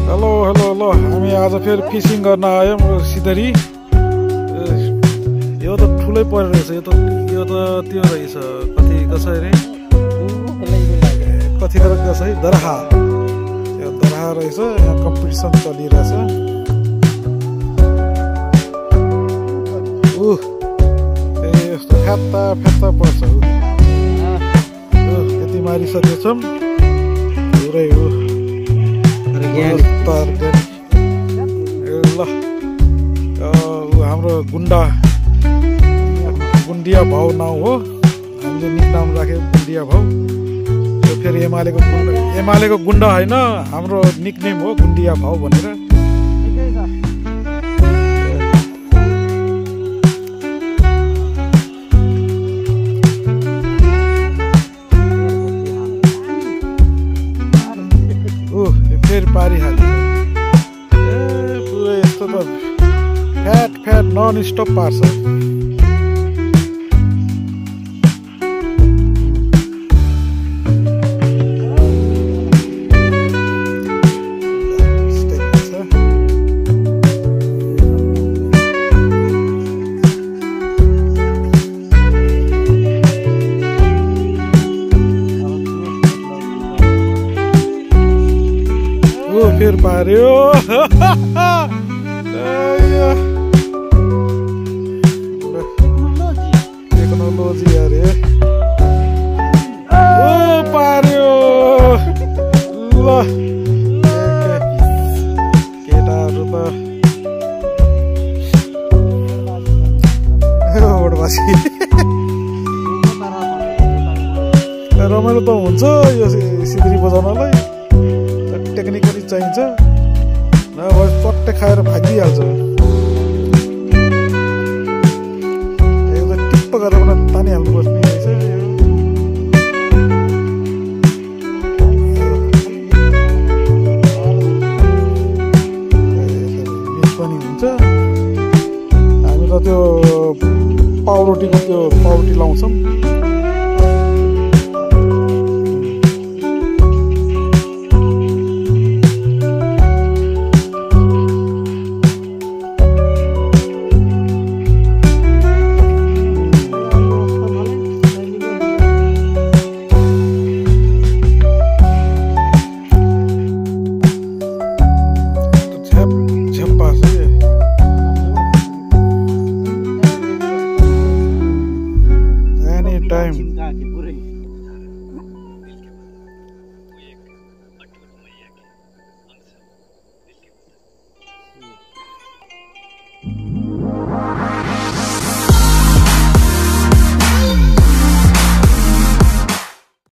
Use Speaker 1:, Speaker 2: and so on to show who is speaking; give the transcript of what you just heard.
Speaker 1: Hello hello hello हामी आज फेरि फिसिङ गर्न आयौँ सिधरी। यो त ठुलै परेको रहेछ। यो त त्यो रहेछ कति कसरी कति कसै दरहा। यो दरहा रहेछ। यहाँ कम्पिटिसन चलिरहेछ। यस्तो फ्यात्ता फ्यात्ता पर्छ। यति मारिसकेछौँ पुरै हो। ल हाम्रो गुन्डिया भाउ नाउँ हो। हामीले निक नाम राख्यो गुन्डिया भाउ। यो फेरि एमालेको गुन्डा होइन, हाम्रो निकनेम हो गुन्डिया भाउ भनेर। फेरि पारिहाल्यो। पुरै यस्तो त फ्याट नन स्टप पार्छ। फेरि पार्यो। टेक्नोलोजी अरे पार्यो। ल केटाहरू त रमाइलो त हुन्छ यो सिद्री बजाउनलाई। टेक्निक पनि चाहिन्छ, नभए चट्टै खाएर भागिहाल्छ। टिप्प गरेर तानिहाल्नु पर्छ।